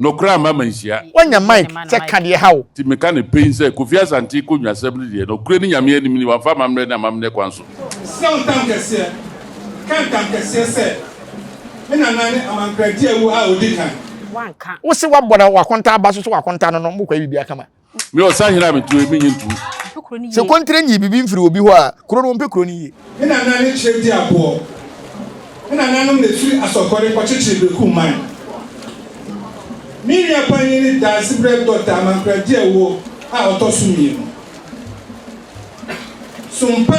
Nokorɛ amma manhyia. Woanya mic sɛ ka deɛ ɛha wo. Nti meka no pen sɛ Kofi Asante kɔnwasɛm no deɛ, nokorɛ ne Nyame anim ni, wamfa amammerɛ ne amammerɛ kwan so. Mesrɛ wo ntam kɛseɛ, meka ntam kɛseɛ sɛ, me nana ne Amankradi awu a ɔdi kan. Wanka. Wo se wabɔ na wakonta aba so so wakonta no no mo kɔyɛ biribi akama. Me ɔsahene a meto yi, mennye ntom. Ɔmpɛ kuro no Sɛ yie. kontire nyii biribi mfiri obi hɔ a, kuro no ɔmpɛ kuro no yie. Me nana ne kyerɛ di aboɔ. Me nananom na ɛfiri Asɔkɔre kɔkyekyere Berekum man. Me nua panyin ne Dansebrɛ Dɔkta Amankra Diawuo a ɔtɔ so mmienu. Som pa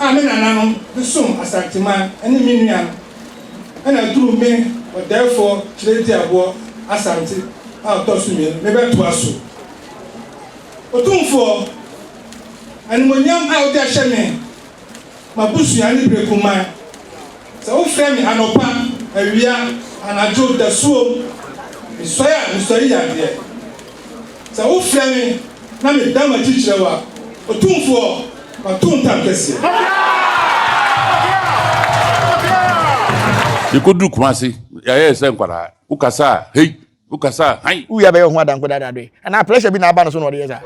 a me nananom de som Asanteman ne me nua no na aduru me Ɔdɛɛfoɔ Kyerɛdiaboɔ Asante a ɔtɔ so mmienu mebɛtoa so. Otumfoɔ, animuonyam a wode ahyɛ me, m'abusua ne Brekuman, sɛ wofrɛ me anɔpa, awia, anadwo, dasuom, mesɔe a mesɔe yadeɛ. Sɛ wofrɛ me na meda m'akyi kyerɛ wo a, Otumfoɔ, mato ntam kɛseɛ. Yɛkɔduru Kumasi, yɛayɛɛ sɛ nkwadaa. Wokasa a, hei! Wokasa a, hann! Wowie a bɛyɛ wo ho adanko dadaado yi anaa pressure bi na aba no so na ɔde yɛ saa.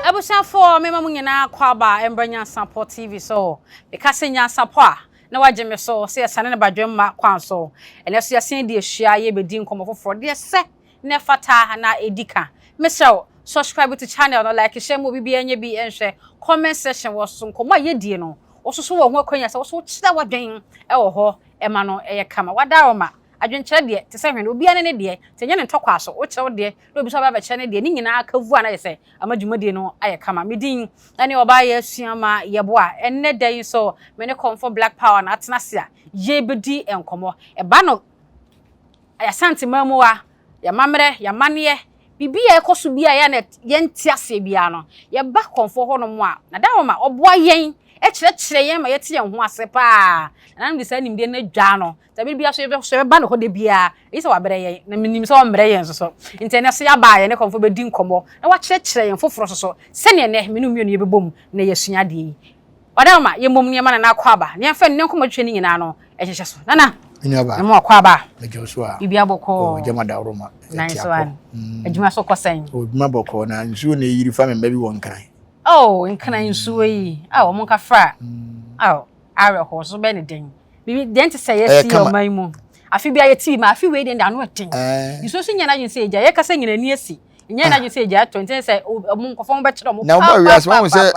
Abusuafoɔ mema mo nyinaa akwaaba mbra Nyansapɔ TV so. Meka sɛ Nyansapɔ a, na wagye me so sɛ yɛsane no badwemma kwan so. Ɛnɛ so yɛasan adi ahyia yɛrebɛdi nkɔmmɔ foforɔ. Deɛ ɛsɛ na ɛfata na ɛdi ka. Mesrɛ wo, subscribe to channel no, like, share ma obi biara nyɛ bi nhwɛ. Comment section wɔ so, nkɔmmɔ a yɛdie no, wo nso so wɔ ho akwanya sɛ wo nso wokyerɛ w'adwen wɔ hɔ ma no yɛ kama. W'adaworoma, adwenkyerɛ deɛ, te sɛ hwene, obiara ne ne deɛ, nti ɛnyɛ ne ntɔkwa so, wokyerɛ wo deɛ na obi nso aba abɛkyerɛ ne deɛ, ne nyinaa ka vu a na ayɛ sɛ ama dwumadie no ayɛ kama. Me din ne Ɔbaa Yɛasua Ma Yɛboa. Ɛnnɛ da yi nso, me ne Kɔmfɔ Black Power na atena ase a yɛrebɛdi nkɔmmɔ. Ɛba no Asante mmamuwa, yɛn amammerɛ, yɛn amanneɛ, biribi a ɛkɔ so biara a ɛyɛ a na yɛnte aseɛ biara no, yɛba kɔmfoɔ hɔnom a, Nadaroma, ɔboa yɛn, kyerɛkyerɛ yɛn ma yɛte yɛn ho ase paa. Nananom de saa nimdeɛ no adwaa no. Sɛ bere biara nso yɛbɛba ne hɔ da biara, ɛyi sɛ wabrɛ yɛn, na menim sɛ ɔmmrɛ yɛn nso so. Nti ɛnnɛ nso yɛaba a yɛne kɔmfoɔ bɛdi nkɔmmɔ na wakyerɛkyerɛ yɛn foforɔ nso so sɛdeɛ ɛnnɛ me ne wo mmienu yɛbɛbom na yɛasua adeɛ yi. Ɔdawoma, yɛmmom na yɛmma Nana Akwaaba na yɛmfa nnɛ nkɔmmɔtwetwe no nyinaa no nhyehyɛ so. Nana, Me nuaba, mema wo akwaaba. Megye wo so a. Biribiara bɔkɔɔ. Oh, gyama dawuroma. Nice one. Mm. Adwuma so kɔ sɛn? Oh, adwuma bɔkɔɔ na nsuo na eyiri fa me mma bi wɔ Nkran. Oh, Nkran nsuo yi. Ah, wɔn nka fra. Mm. Oh, awerɛhoɔ so bɛyɛ ne den. Biribi deɛ nte sɛ yɛsi yɛ ɔman mu. Afe bi a yɛte bi ma afe wei deɛ ano ɛden. Nsuo so nyɛ n'adwene sɛ egya. Yɛkasa nyina ani asi. Nyɛ n'adwene sɛ egya ɛtɔ nti sɛ ɔmo nkɔfɔ mo bɛkyerɛ ɔmo. Na wɔn wiase wɔn sɛ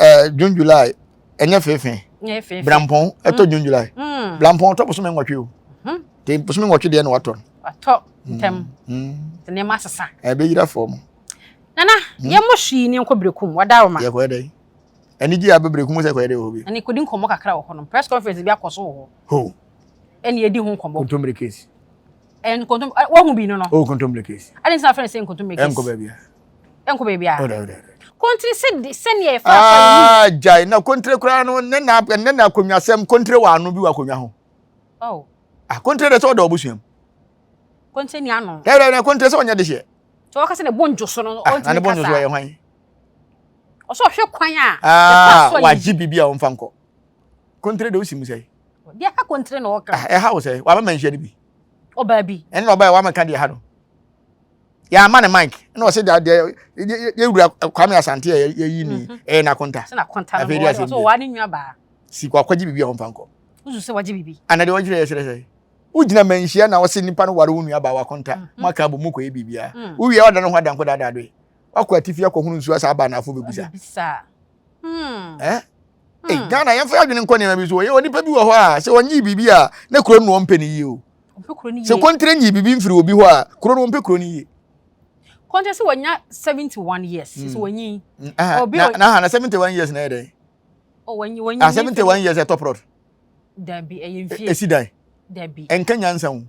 ɛɛ June July ɛnyɛ fefe. Ɛnyɛ fefe. Brampɔn ɛtɔ June July. Brampɔn ɔtɔ bosome nwɔtwe o. Te bosome nwɔtwe deɛ na watɔ no. Watɔ ntɛm. Nneɛma asesa. Ɛbɛyira fam. Nana yɛn mo hwii ne nkɔ berekum wadaroma. Yɛ kɔyɛ dɛ. Anigye a bebree kum sɛ kɔyɛ dɛ wɔ hɔ bi. Ɛne kɔdi nkɔmmɔ kakra wɔ hɔnom. Press conference bi akɔ so wɔ hɔ. Ho. Ɛne yɛdi ho nkɔmmɔ. Kontommire case. Nkontom wahu bi no no. Oh kontommire case. Ade nti na afrɛ no sɛ nkontommire case. Ɛnkɔ baabi a. Ɛnkɔ baabi a. Oh dabi dabi. Kontire sɛ sɛnea yɛfa Ah gyae na kontire koraa no ne na ne na akonnwasɛm kontire wɔ ano bi wɔ akonnwa ho. Oh. Ah kontire de sɛ ɔda ɔbusua mu. Kontire ni ano. Dabi dabi na kontire sɛ ɔnyɛ de hyeɛ. Sɛ wɔka sɛ ne bo ndwo so no ɔntumi kasa. Na ne bo ndwo so ɛyɛ hwan? Ɔsɛ ɔhwɛ kwan a. Ah wagye biribi a ɔmfa nkɔ. Kontire de wosi mu sɛ. Deɛ ɛha kontire na ɔka. Ah, ɛha wo sɛ wabɛma nhyia no bi. Ɔbaa bi. Ɛna ɔbaa wamɛka deɛ ɛha no. Yɛama ne mic ɛna ɔsɛ deɛ deɛ yɛwura Kwame Asante a yɛyi ni mhm. ɛyɛ n'akonta. Sɛ n'akonta no ɔwɔ sɛ ɔwɔ ne nua baa. Si kɔ akɔgye biribi a ɔmfa nkɔ. Wosu sɛ wagye biribi. Ana deɛ ɔgyerɛ yɛ kyerɛ sɛ wogyina manhyia na ɔsɛ nipa no ware wo nua baa wakonta mhm. mo aka abɔ mu kɔyɛ biribiara. Mm. Wowie a ɔda ne ho adanko daadaa doe. Wakɔ atifi akɔhunu nsuo asa aba anafo bɛbusa. Hmm. Eh? Hey, hmm. Ghana yɛmfa adwene nkɔ nneɛma bi so yɛwɔ nipa bi wɔ hɔ a sɛ ɔnyi biribi a na kuro no ɔmpɛ no yie o sɛ kɔntere nyi biribi mfiri obi hɔ a kuro no ɔmpɛ kuro no yie kɔntere sɛ wɔnya 71 years sɛ hmm. wɔnyi hmm. ah, obi na ha na 71 years na yɛ dɛn oh, wɔnyi wɔnyi ah 71 years ɛtɔ prɔt dabi ɛyɛ mfie esi dan dabi ɛnka nyansa o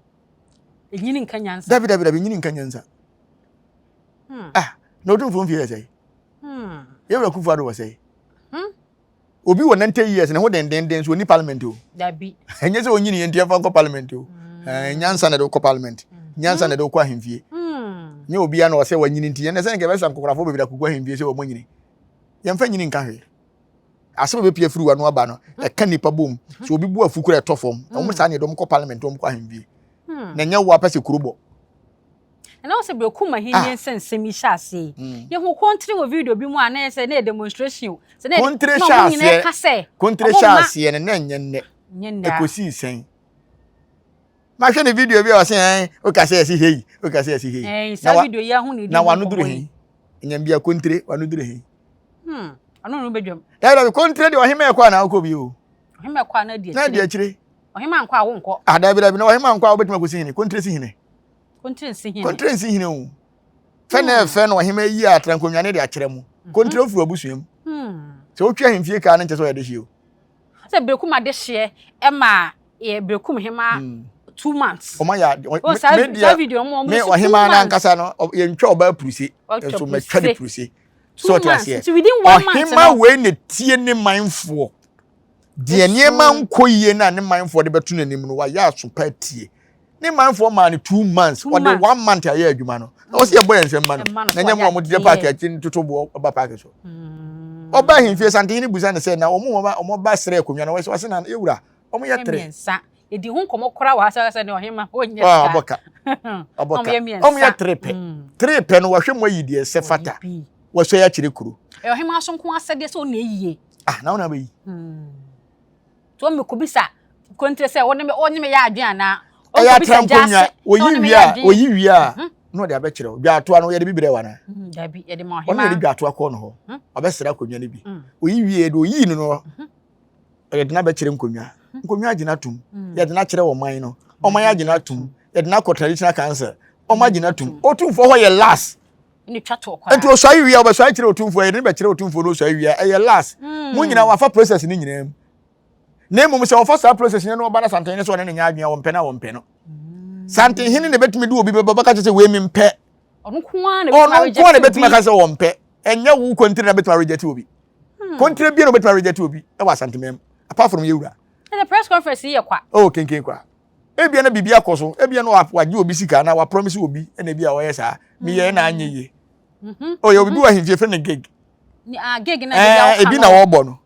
enyini nka nyansa dabi dabi dabi enyini nka nyansa ah na otumfuo mfie yɛ sɛ Yɛwura Akufo Addo wɔ sɛe. Hmm? Obi wɔ 90 years ne ho dendenden so ɔni parliament o. Dabi. Ɛnyɛ sɛ ɔnyini yɛ nti ɛmfa nkɔ parliament o. Hmm. Eh, nyansa na ɛde wokɔ parliament. Hmm. Nyansa na ɛde wokɔ ahemfie. Hmm. Nyɛ obiara na ɔsɛ wanyini nti ɛnɛ sɛ nka ɛbɛsa nkokorafo bebree akɔgu ahemfie sɛ wɔn anyini. Yɛmfa nyini nka hwee. Asɛm a ɛbɛpue afiri w'ano aba no, ɛka nnipa bom. Sɛ obi bu afu koraa ɛtɔ fam. Na wɔn saa ne yɛde wɔn kɔ parliament, wɔn kɔ ahemfie. Na ɛnyɛ wo a pɛ sɛ kuro bɔ. Ɛna wɔ sɛ Berekum ahenni ah. nsɛnsɛm yi hyɛ aseɛ yi. Mm. Yɛhu kontire wɔ video bi mu a na yɛ sɛ na yɛ demonstration o. Sɛ na kontire hyɛ aseɛ. Kontire hyɛ aseɛ no na ɛnyɛ nnɛ. Ɛkɔsii sɛn. Mahwɛ ne video bi a ɔsɛ ɛn woka sɛ yɛsi hei woka sɛ yɛsi hei. Ɛn saa video yi ahu ne di na wano duru he. Ɛnyɛ bia kontire wano duru he. Hmm ɔno no bɛdwam. Daabi daabi kontire deɛ ɔhema ɛkɔ anaa wokɔ bi o. Ɔhema ɛkɔ anaa di akyire. Na di akyire. Ɔhema nkɔ a wonkɔ. Ah daabi daabi na ɔhema nkɔ a wobɛtumi akɔsi hene kontire si hene. Kontire nsi hene. Kontire nsi hene o. Fɛ na ɛfɛ na ɔhema yi a atrankonnwa ne de akyerɛ mu. Mhm. Kontire ofiri abusua mu. Hmm. Sɛ wotwa ahemfie kaa no nkyɛ sɛ ɔyɛ dehyeɛ o. Sɛ berekum adehyeɛ ɛma yɛ berekum hema hmm. 2 months. Ɔma yɛ ade oh, saa saa video ɔmo ɔmo me ɔhema n'ankasa no yɛntwa ɔbaa puruse nso mɛtwa ne puruse. So ɔte aseɛ. Ɔhema wei na tie ne manfoɔ. Deɛ nneɛma nkɔ yie no a ne manfoɔ de bɛto n'anim no wayɛ aso pa tie. Ne manfoɔ maa no 2 months ɔde one month ayɛ adwuma no. Na ɔsi ɛbɔ yɛn nsɛm ma no. Na nyɛ mo a mo tete paaki akyi ntoto boɔ ɔba paaki so. Ɔba ahemfie Santehene busa ne sɛ na wɔn wɔn ba srɛ akonnwa no wɔsi na ewura wɔn yɛ tere. Yɛdi ho nkɔmmɔ koraa wɔ ha sɛ sɛ ne ɔhema ɔnyɛ saa. Ɔbɔ ka. Ɔbɔ ka. Ɔmo yɛ tere pɛ. Tere pɛ no wɔhwɛ mu ayi deɛ ɛsɛ fata. Wɔsɔ yɛ akyerɛ kuro. Ɛyɛ ɔhema so nko asɛdeɛ sɛ ɔna eyie. Ah na ɔna bɛyi. To ɔmo kobisa kontire sɛ ɔne me ɔne me yɛ adwene anaa. Ɛyɛ atrankonya oyi wie a oyi wie a na ɔde abɛkyerɛ wo. Dwaatoa no yɛde bi brɛ wo anaa? Dabi yɛde ma ɔhema. Ɔno yɛde dwaatoa kɔɔ no hɔ. Ɔbɛsrɛ akonnwa no bi. Oyi wie de oyii no no yɛde no abɛkyerɛ nkonnwa nkonnwa agyina atom mm. yɛde no akyerɛ ɔman no ɔman agyina atom yɛde no akɔ traditional council ɔman agyina atom otumfoɔ hɔ yɛ last nti osɔre wia ɔbɛsɔre kyerɛ otumfoɔ yɛde no bɛkyerɛ otumfoɔ no osɔre wia ɛyɛ last mm. mo nyinaa wafa process no nyinaa mu na mmom sɛ wɔfa saa process no na ɔba na santehene sɛ ɔne ne nyɛ adwene a wɔmpɛ no a wɔmpɛ no mm. santehene na ɛbɛtumi de obi bɛba bɛka kyerɛ sɛ wei mempɛ ɔno nko ara na ɛbɛtumi aka sɛ wɔmpɛ ɛnyɛ wo kɔntiri na bɛtumi areject obi hmm. Kontire bia na obetumi areject obi ɛwɔ Asanteman mu apart from yewura. Ɛna press conference yi yɛ kwa. Oh kenken kwa. Ebia na biribi akɔ so, ebia na wagye obi sika na wa promise obi ɛna ebia ɔyɛ saa. Meyɛ na anyɛ yie. Mhm. Oh yɛ obi bi wɔ ahemfie frɛ no gig. Ah gig na ebi a Ebi na wɔbɔ no.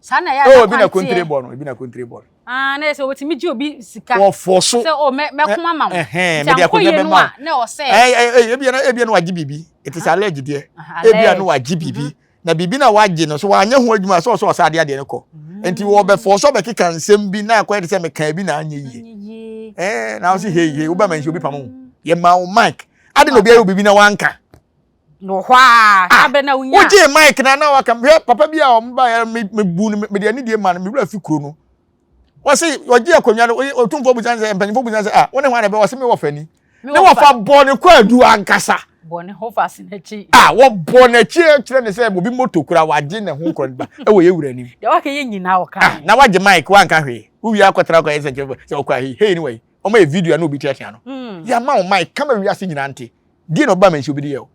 Saa na ɛyɛ Oh ebi na kontire bɔ no, ebi na kontire bɔ no. Ah na yɛ sɛ obetumi gye obi sika. Wɔfɔ so. Sɛ oh mɛ mɛko ama wo. Ɛhɛn mede akonnwa bɛma wo. Na ɔsɛ. Ɛɛ ebia na ebia na wagye biribi. It is alleged deɛ. Ebia na wagye biribi. Na biribi na wagye no so wanyɛ ho adwuma sɛ ɔsɛ ɔsa adeɛ adeɛ no kɔ. Nti wɔbɛfɔ so bɛkeka nsɛm bi na akɔyɛ te sɛ meka bi na anyɛ yie. Ɛɛ na ɔsi hei hei woba ma nhyɛ obi pam wo. Yɛma wo mic. Ade na obi ayɛ obibi na wanka. No hɔ a, ah, abɛ na wonya. Wogye mic na na waka hwɛ papa bi a wɔn ba yɛ me me bu no me de anidie ma no me wura fi kuro no. Wɔsi wɔgye akonnwa no otumfoɔ busa sɛ mpanyinfoɔ busa sɛ ah wɔn ne hwan na ɛbɛ wɔsi me wɔ fani. Ne wɔfa bɔ ne kɔ adu ankasa. Bɔ ne ho fa se n'akyi. Ah wɔbɔ n'akyi kyerɛ ne sɛ obi moto kura wagye ne ho nkɔ ba ɛwɔ yɛ wura anim. Deɛ waka yɛ nyinaa ɔka. Ah na wagye mic wanka hwee. Wowie akɔtena akɔyɛ sɛ sɛ ɔkɔ ahi hei ne wɔ yi. Wɔn yɛ video a na obi teatea no. Hmm. Yɛama wo mic kama wiase nyinaa nte. Deɛ na ɔba manhyia obi de yɛ o.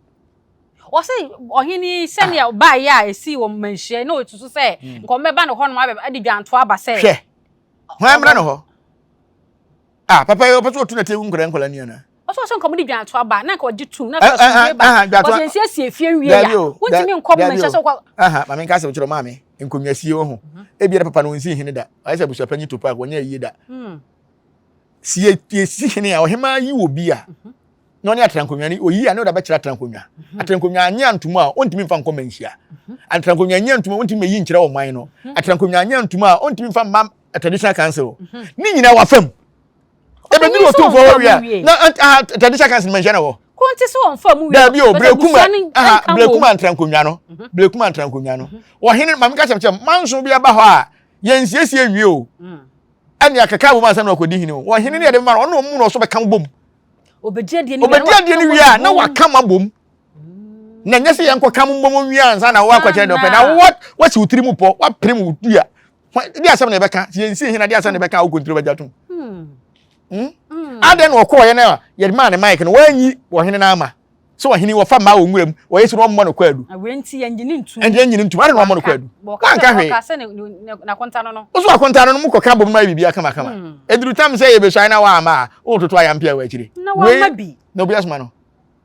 Wɔse ɔhene yi sɛnea ah. ɔbaeɛ a ɛsii wɔ manhyia na ɔsusu sɛ hmm. nka ɔmmɛba ne hɔnom abɛ de dwanto aba sɛ. Hwɛ hwan mmra ne hɔ. Ah papa yi ɔpɛ sɛ ɔtu nɛte gu nkwadaa nkwadaa ni ana. Ɔsɛ ɔsɛ nka ɔmo de dwanto aba na nka ɔgye tum na afei ɔsomdwe ba. Wɔsɛ nsiesie fie nwie ya. Wontumi nkɔ manhyia sɛ ɔkɔ. Maame nka asɛm kyerɛ maame nkonnwa sie wɔ ho. Mhm. Ebia na papa no ɔnsi hene da. Ayɛ sɛ abusuapanyin to park wɔnyɛ ayie da. Hmm. Si yɛsi hene a ɔhemaa yi wɔ bi a mhm. na ɔne atrankonnwa no oyi a ne ɔde abɛkyerɛ atrankonnwa mhm. atrankonnwa anye antom a ɔntumi mfa nkɔ manhyia mhm. atrankonnwa nye antom a ɔntumi mɛyi nkyerɛ ɔman no atrankonnwa nye antom a ɔntumi mfa mma traditional council ne nyinaa wafam ebeduru otumfoɔ hɔ wie na ah, traditional council manhyia na wɔ kɔnti sɛ wɔn fa mu wie dabi o berekuma aha berekuma atrankonnwa no mhm. berekuma atrankonnwa no ɔhene maame kasa kyerɛ manso bi aba hɔ a yɛn siesie nwie o mm. ɛne akeka abom ansa na ɔkɔdi hene o ɔhene ne yɛde ma no ɔno ɔmu na ɔso bɛka bom obɛdi adeɛ no wie a na waka ma bom na nyɛ sɛ yɛnkɔka mo mmom wie ansa na woakɔkyerɛ deɛ ɔpɛ na wowɔ wasi wo tiri mu pɔ woapere wo dua de asɛm na ɛbɛka sɛ yɛnsi hena de asɛm na ɛbɛka a wokɔntiri bɛgya tom hmm. hmm? hmm. adɛn na ɔkɔɔyɛ no a yɛde maa ne mic no wanyi ɔhene no ama sɛ ɔhene wɔfa mmaa wɔ nwura mu wɔyɛ sɛ wɔmmɔ no kwaadu. Ɛnti yɛnyini ntum. Ɛnti yɛnyini ntum adɛn na wɔmmɔ no kwaadu. Wanka hwee. Woso akonta no no mu kɔka bom ma yɛ biribi akamakama. Hmm. Ɛduru tam sɛ yɛbɛsuae na woamma a wototo ayampea wɔ akyire. Na wamma bi. Na obi asoma no.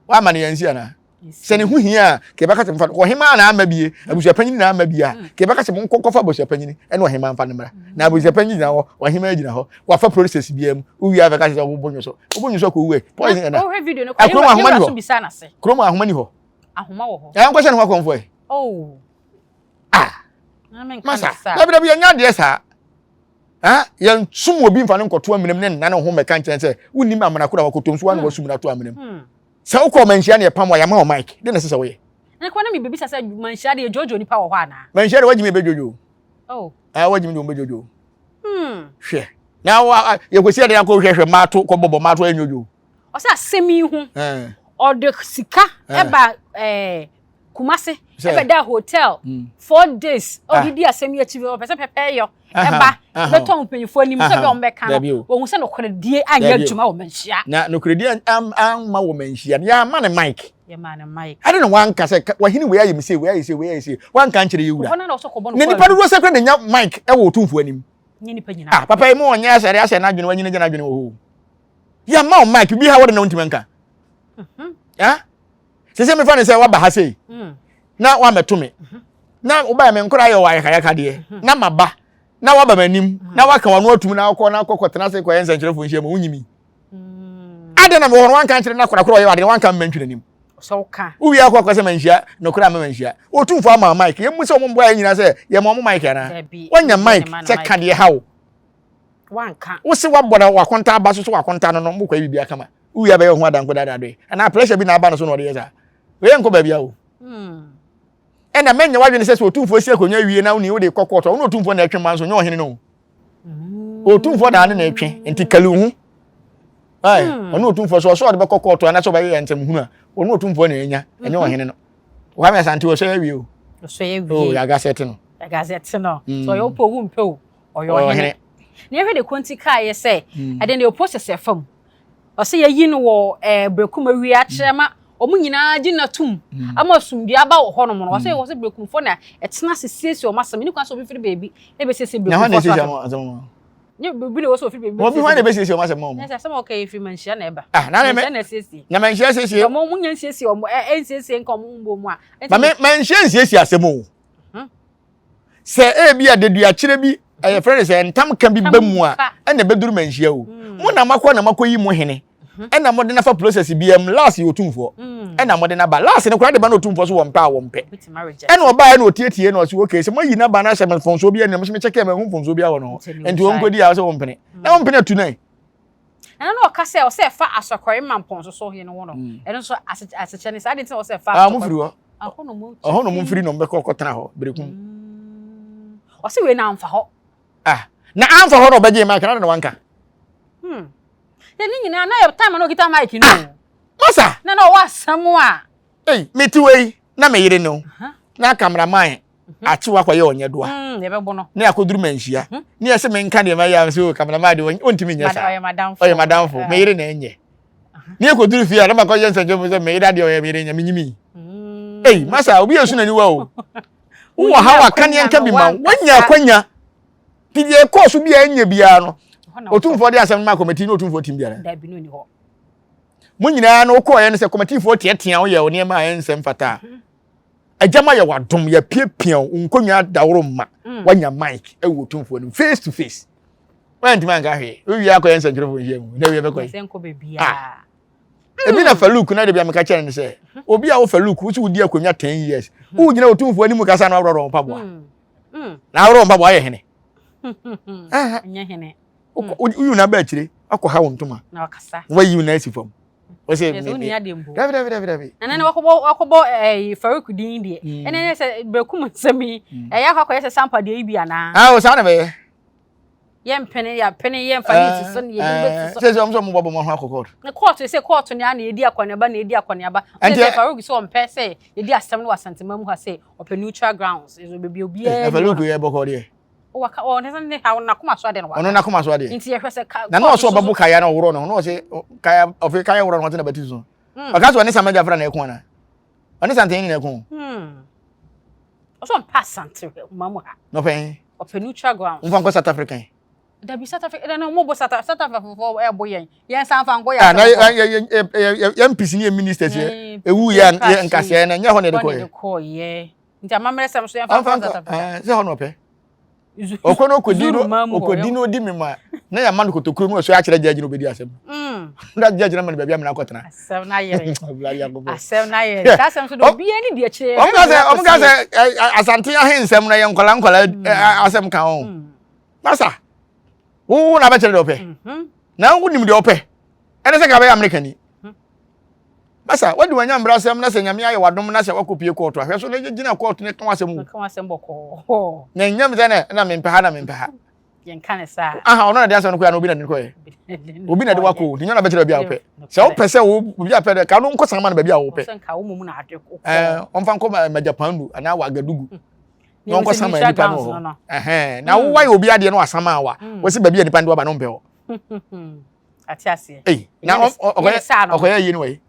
Wamma no yɛnsi anaa? Sɛ ne ho hia a, ka yɛbɛka sɛ mfa ɔhemaa na ama bie, abusuapanyin na ama bie a, ka yɛbɛka sɛ monkɔ nkɔfa abusuapanyin ɛne ɔhemaa mfa no mmra. Na abusuapanyin gyina hɔ, ɔhemaa gyina hɔ, wafa process biara mu, wowie a bɛka sɛ wobɔ nwo so. Wobɔ nwo so akɔ wu ɛ, poison ɛna. Kurom ahoma ni hɔ. Kurom ahoma ni hɔ. Ahoma wɔ hɔ. Ɛn kɔhyɛ ne ho akɔmfo ɛ. Oh. Ah. Masa, dabi dabi yɛnyɛ adeɛ saa. Ah, yɛnsum obi mfa no nkɔto amena mu ne nna ne ho mmɛka nkyɛn sɛ wonnim amena koro a wakɔtɔ nso wa na wasum no ato amena mu. Hmm. Sɛ wokɔ manhyia ne yɛpam wa yɛama wɔ mic, de na ɛsɛ sɛ woyɛ. Ɛna kɔ na mebɛbisa sɛ manhyia deɛ dwoodwoo nipa wɔ hɔ anaa? Manhyia deɛ wagyimi bɛdwoodwoo. Oh. Ah, wagyimi deɛ wɔbɛdwoodwoo. Hmm. Hwɛ. Na wa yɛkɔsi ɛde akɔ hwɛhwɛ maato kɔbɔbɔ maato ɛnyodwoo. Ɔsɛ asɛm yi ho. Ɔde sika ɛba ɛɛ. Kumasi ɛbɛda hotel mm. 4 days ɔdidi ah. asɛm yi akyi ɔpɛ sɛ pɛpɛɛyɔ ɛba bɛtɔ mpanyinfoɔ anim sɛ bɛ wɔn bɛka no wɔn sɛ nokoredie anyɛ adwuma wɔ manhyia. Na nokoredie amma wɔ manhyia no yɛama ne mic. Yɛma ne mic. Ade na wanka sɛ wahene wei ayɛ me sei wei ayɛ sei wei ayɛ sei wanka nkyerɛ yɛ wura. Na nipa dodoɔ sɛ kora na nya mic ɛwɔ otumfoɔ anim. Ah papa yi mu ɔnyɛ asɛre asɛ n'adwene wanyina gya n'adwene wɔ hɔ. Yɛama wo mic bi ha wɔde na wontumi nka. Mhm. Ah sese mefa ne sɛ waba ha sei mm. na wamɛto me mhm. na wobaɛ me nkora yɛ wɔ ayakayakadeɛ mhm. na maba na waba m'anim mhm. na waka wano atum na akɔ na akɔ kɔtena ase kɔyɛ nsɛnkyerɛfoɔ nhyia mu wonyimi mm. adɛn na mewɔ hɔ no wanka nkyerɛ na korakora ɔyɛ ade wanka mma ntwi n'anim wowie akɔ akɔ sɛ manhyia nokora ama manhyia ɔtumfoɔ ama mike yɛmu sɛ ɔmo mboa yɛ nyina sɛ yɛma ɔmo mike anaa wanya mike sɛ ka deɛ ha wo wo se wabɔ na wakonta aba so so wakonta no no mokɔ biribi akama Wowie a bɛyɛ wo ho adanko dadadoe. Anaa pressure bi na aba no so na ɔde yɛ saa. Wei nkɔ baabi a o. Hmm. Ɛna mɛnyɛ w'adwene sɛ sɛ otumfoɔ si akonnwa wie na woni wode kɔ kɔɔto a, wo ne otumfoɔ na ɛtwe ma nso nyɛ ɔhene no. Hmm. Otumfoɔ na ane na ɛtwe nti kali wo ho. Ae, hmm. ɔne otumfoɔ so ɔsɛ ɔde bɛkɔ kɔɔto anaasɛ ɔbɛyɛ yɛ nsɛm hunu a, ɔne otumfoɔ na ɛnya, ɛnyɛ mhm. ɔhene no. Kwame Asante ɔsɔ awie o. Ɔsɔ awie. Oh, yɛagasɛte no. Yɛagasɛte no. So ɔyɛ wopɛ owu mpɛ o. Ɔyɛ ɔhene. Na yɛhwɛ de konti kaeɛ sɛ ɛde ne process ɛfa mu. Ɔsɛ yɛyi no wɔ ɛɛ Berekum awie akyerɛ ma wɔn nyinaa gye no atum ama asomdue aba wɔ hɔnom no. Ɔsɛ wɔsɛ Berekumfoɔ na ɛtena ase siesie wɔn asɛm. Ɛni kwan sɛ obi firi baabi na ebesiesie Na hwan na Berekumfoɔ so esiesie asɛm. wɔn asɛm ma? Nye obi na ɛwɔ sɛ ofiri baabi Obi hwan na ebesiesie wɔn asɛm ma wɔn? Nyɛ sɛ asɛm a ɔka yi firi Manhyia na ɛba. Ah, na Manhyia na esiesie. Na Manhyia siesie. Wɔn wɔn nya nsiesie wɔn ɛ nsiesie nka wɔn mbɔ mu a. Ma me Manhyia nsiesie asɛm o. Sɛ ebi a deduakyerɛ bi ɛyɛ fɛ ne sɛ ntam ka bi ba mu a ɛna ɛbɛduru manhyia o. Mm. Mo na makɔ na makɔ yi mo hene. Mhm. Ɛna mo de nafa process bi am last yɛ otumfoɔ. Mm. Ɛna mo de naba last no koraa de ba na otumfoɔ so wɔn pɛ a wɔn pɛ. Ɛna ɔbaa ɛna otietie na ɔsi okay sɛ mo ayi naba na ahyɛ mfomsoɔ bi ɛna mo sɛ me kyɛkɛ mɛ ho mfomsoɔ bi awɔ no ho. Nti wɔn kɔ di a ɔsɛ wɔn pene. Na wɔn pene atu nan. Ɛno na ɔka sɛ ɔsɛ ɛfa asɔkɔre ma mpɔnso so hene ho no. Mm. Ɛno nso asekyɛ ne saa de nti na ɔsɛ ɛfa ah, asɔkɔre. Firi hɔ. Ɔhɔ na ɔmo firi na ɔmo bɛkɔ kɔtena hɔ berekum. Mm. Ɔsɛ wei na amfa hɔ. Ah, na amfa hɔ na ɔbɛgye mic na na wanka. Hmm. Yɛ ne nyinaa na yɛ time na ɔkita mic no. Ah, masa. Na na ɔwɔ asɛm a. Ei, mete wei na me yere no. Na cameraman mhm. akyew akɔyɛ ɔnyɛ doa mm, ne akɔduru manhyia mhm. ne yɛsɛ menka deɛ mayɛ a sɛ oh, cameraman deɛ ɔntumi nyɛ saa ɔyɛ madamfo me yere na ɛnyɛ ne yɛkɔduru fie a na makɔyɛ nsɛnkyɛ mu sɛ me yere adeɛ ɔyɛ me yere nya menyimi mm. ei masa obi yɛ su n'aniwa o wowɔ ha wa kaneɛ nka bi ma wo woanya akwanya nti deɛ ɛkɔɔ so bi a ɛnyɛ biara no ɔtumfoɔ de asɛm no ma kɔmɛti ne ɔtumfoɔ tim biara mo nyinaa no wokɔɔyɛ no sɛ kɔmɛtifoɔ teatea wo yɛ wo nneɛma a ɛnsɛ mfata a mhm. Agya ma yɛ wadom yɛpiapia wo nkonnwa daworo ma mm. wanya mic ɛwɔ otumfoɔ no face to face wantumi anka hwee wowie akɔyɛ nsɛntwerɛfoɔ nhyia mu na wie bɛkɔ yi ah. ebi na faluk na de bi ameka kyerɛ no sɛ mhm. obi a wo faluk wo sɛ wodi akonnwa 10 years mhm. wogyina otumfoɔ anim kasa na aworɔrɔ mpaboa mm. Mm. na aworɔ mpaboa ayɛ hene nyɛ hene woyi na ba akyire akɔ ha wo ntoma na wayi wo na asi fam wɔsɛ me me dabi dabi dabi dabi ɛnɛ na wakɔbɔ wakɔbɔ ɛɛ Farouk din deɛ mm. ɛnɛ ne sɛ berekum nsɛm yi mm. ɛyɛ akɔ akɔyɛ sɛ sampa deɛ yi bi anaa ah o saa na bɛyɛ yɛ mpene yɛ pene yɛ nfa ne ti so ne yɛ bi bɛ ti so sɛ sɛ ɔmo sɛ ɔmo bɔ bɔ mo ho akɔ kɔɔto ne kɔɔto sɛ kɔɔto ne ana yɛdi akɔneaba na yɛdi akɔneaba ɛnɛ sɛ Farouk sɛ ɔmpɛ sɛ yɛdi asɛm no wɔ Asantema mu ha sɛ ɔpɛ neutral grounds ɛsɛ baabi obiara ni Farouk yɛ bɔkɔ deɛ Waka ɔ ne ne ha n'akoma so adeɛ no waka. Ɔno n'akoma so adeɛ. Nti yɛhwɛ sɛ ka. Na na ɔsɛ ɔbɛbo kaya na ɔworɔ ne ho na ɔsɛ kaya ɔfɛ kaya worɔ ne ho ɔte na bɛti so. Hmm. Ɔka sɛ ɔne sama gyafra na ɛko ana? Ɔne santene na ɛko. Hmm. Ɔsɛ ɔmpɛ asante ma mu ha. Na ɔpɛ he? Ɔpɛ neutral ground. Nfa nkɔ South Africa. Dabi South Africa ɛdɛ no mo bɔ South South Africa fo ɛbo yɛn yɛn san fa nkɔ yɛ ah na yɛ yɛ yɛ yɛ MPs ne yɛ ministers yɛ ewu yɛ yɛ nkasɛɛ na nyɛ hɔ na yɛde kɔ yɛ. Kɔ yɛ nti amammerɛ sɛm so yɛn fa nkɔ South Africa. Sɛ hɔ na ɔpɛ. Ɔkɔ no ɔkɔdi no ɔkɔdi no ɔdi mi ma na yɛ ama no kotokuro no ɔsɔ akyerɛ gyɛgye na ɔbɛdi asɛm. Na gyɛgye na ma no baabi amena akɔtena. Asɛm na yɛrɛ. Asɛm na yɛrɛ. Saa asɛm so de obiara ni di akyire. Ɔmo ka sɛ ɔmo ka sɛ Asante ahensɛm na yɛ nkɔla nkɔla asɛm ka ho. Masa wo na bɛkyerɛ deɛ ɔpɛ. Na wo nim deɛ ɔpɛ. Ɛne sɛ ka bɛyɛ Amerika ni. Masa wadi wanya mbra asɛm na sɛ nyame ayɛ wadom na sɛ wakɔpie kɔɔto ahwɛ so na gyina kɔɔto ne ka wasɛm wo. Na nyam sɛ na mempɛ ha na mempɛ ha. Yɛnka ne saa. Aha ɔno na de asɛm no kɔɛ na obi na de kɔɛ. Obi na de wakɔ nti nyɛ na bɛkyerɛ baabi a wopɛ. Sɛ wopɛ sɛ wo obi a pɛ dɛ ka no nkɔ sama no baabi a wopɛ. Ɛɛ ɔmfa nkɔ Magyapandu anaa Wagadugu. Na ɔnkɔ sama nipa no wɔ hɔ. Ɛhɛn na wo wayɛ obi adeɛ no wasama wa. Wɔsi baabi a nipa no de waba no mpɛ hɔ. Ate aseɛ. Ei na ɔkɔyɛ ɔkɔyɛ yie no wɔ yi.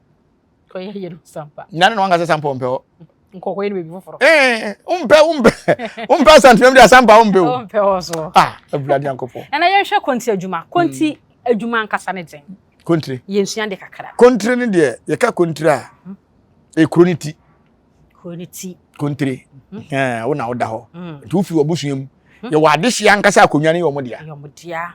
Kɔyɛ yie no sampa. Na ne na wankasa sampa ɔmpɛ hɔ. Nkɔkɔyɛ no baabi foforɔ. Ee wompɛ wompɛ wompɛ asantemam de asampa wompɛ o. Wompɛ hɔ so. Ah awurade Nyankopɔn. Ɛna yɛnhwɛ konti adwuma. Konti adwuma ankasa ne den. Kontire. Yɛnsua de kakra. Kontire ne deɛ yɛka kontire a ekuro ne ti. Kuro ne ti. Kontire. Ɛɛ wo na woda hɔ. Nti wofi w'abusua mu. Yɛwɔ adehyeɛ ankasa akonnwa no yɛ wɔn dea. Yɛ wɔn dea.